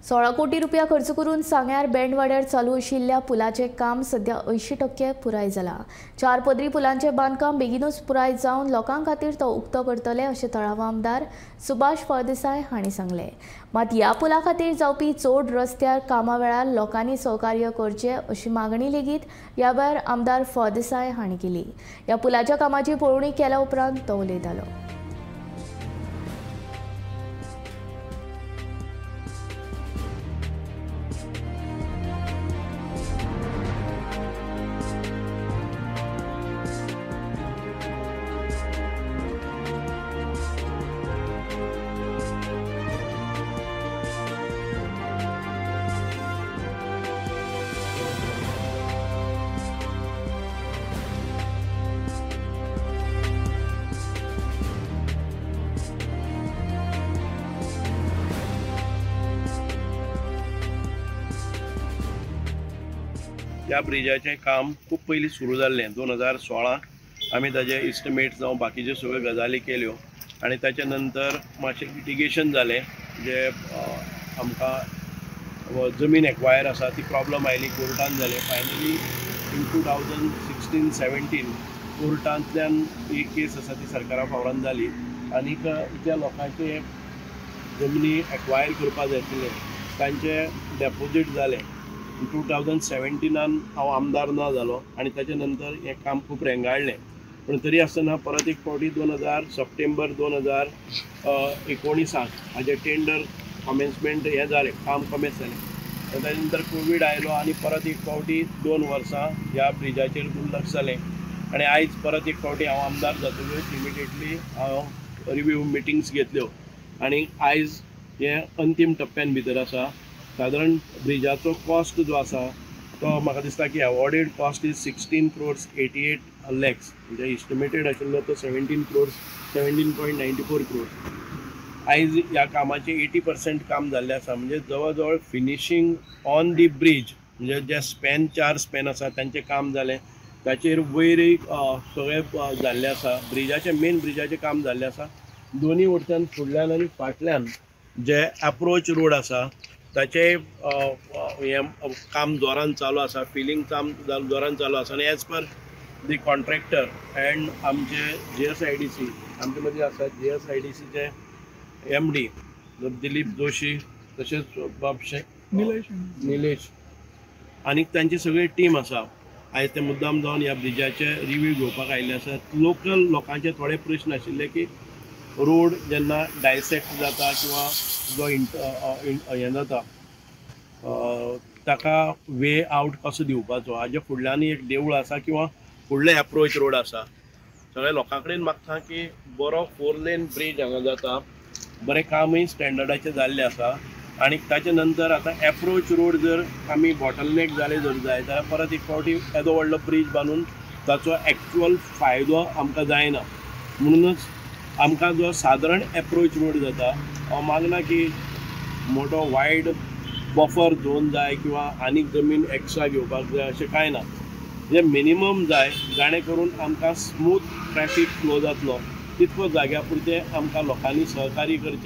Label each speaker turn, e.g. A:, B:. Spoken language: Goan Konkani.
A: 16 कोटी रुपया खर्च करून सांग्यार बेंडवाड्यार चालू आशिल्ल्या पुलाचें काम सध्या 80% पुराय जालां। 4 पदरी पुलांचें बांदकाम बेगीनूच पुराय जावन लोकां खातीर तो उक्तो करतले अशें थळावो आमदार सुभाष फळदेसाय हांणी सांगलें। मात ह्या पुला खातीर जावपी चोड रस्त्यार कामा वेळार लोकांनी सहकार्य करचें अशी मागणी लेगीत ह्या वेळार आमदार फळदेसाय हांणी केली। ह्या पुलाच्या कामाची पळोवणी केल्या उपरांत तो उलयतालो।
B: ह्या ब्रिजाचें काम खूब पयलीं सुरू जाल्लें। 2016 आमी ताजे इस्टिमेट जावं बाकीच्यो सगळ्यो गजाली केल्यो आनी ताच्या नंतर मातशें लिटिगेशन जालें, जे आमकां जमीन एक्वायर आसा ती प्रॉब्लम आयली, कोर्टान जालें। फायनली इन 2016-17 कोर्टांतल्यान ही केस आसा ती सरकारा फावरान जाली आनीक त्या लोकांचे जमनी एक्वायर करपाक जाय आशिल्ले तांचे डेपोजीट जालें। 2017 हांव आमदार ना जालो आनी ताच्या नंतर हें काम खूब रेंगाळ्ळें। पूण तरी आसतना परत एक फावटी 2000 सप्टेंबर 2019 हाजें टेंडर कॉमेन्समेंट हें जालें, काम कॉमेन्स जालें। ताच्या नंतर कोवीड आयलो आनी परत एक फावटी 2 वर्सां ह्या ब्रिजाचेर दुर्लक्ष जालें आनी आयज परत एक फावटी हांव आमदार जातकच इमिडिएटली हांव रिव्यू मिटिंग्स घेतल्यो आनी आयज हें अंतीम टप्प्यान भितर आसा। सादारण ब्रिजाचो कॉस्ट जो आसा तो म्हाका दिसता की awarded cost is 16 crores 88 lakhs, म्हणजे इस्टिमेटेड आशिल्लो तो 17 crores 17.94 crores. आयज ह्या कामाचें 80% काम जाल्लें आसा, म्हणजे जवळ जवळ फिनिशींग ऑन the bridge, म्हणजे जे स्पॅन 4 स्पॅन आसा तांचें काम जालें, ताचेर वयर सगळें जाल्लें आसा। ब्रिजाचें मेन ब्रिजाचें काम जाल्लें आसा। दोनी वटच्यान फुडल्यान आनी फाटल्यान जे एप्रोच रोड आसा ताचे हें काम जोरान चालू आसा, फिलींग काम जोरान चालू आसा आनी as per the contractor and आमचे GSIDC आमचे मदीं आसा GSIDCचे MD Dilip Joshi तशेंच बाबशे निलेश आनी तांची सगळी टीम आसा। आयज ते मुद्दाम जावन ह्या ब्रिजाचे रिव्यू घेवपाक आयिल्ले आसा। लोकल लोकांचे थोडे प्रश्न आशिल्ले की रोड जेन्ना डायसेक्ट जाता किंवा जो हें जाता ताका वे आवट कसो दिवपाचो, हाजे फुडल्यान एक देवूळ आसा किंवा फुडले एप्रोच रोड आसा। सगळ्या लोकां कडेन मागता की बरो 4 लेन ब्रीज हांगा जाता, बरें कामूय स्टँडर्डाचें जाल्लें आसा आनी ताच्या नंतर आतां एप्रोच रोड जर आमी बॉटलनेक जाले जर जाय जाल्यार परत एक फावटी येदो व्हडलो ब्रीज बांदून ताचो एक्चुअल फायदो आमकां जायना। म्हणूनच आमकां जो सादारण एप्रोच रोड जाता हांव मागना की मोटो वायड बफर झोन जाय किंवा आनीक जमीन एक्स्ट्रा घेवपाक जाय अशें कांय ना, जे मिनिमम जाय जाणें करून आमकां स्मूथ ट्रॅफीक फ्लो जातलो तितको जाग्या पुरतें आमकां लोकांनी सहकार्य करचें।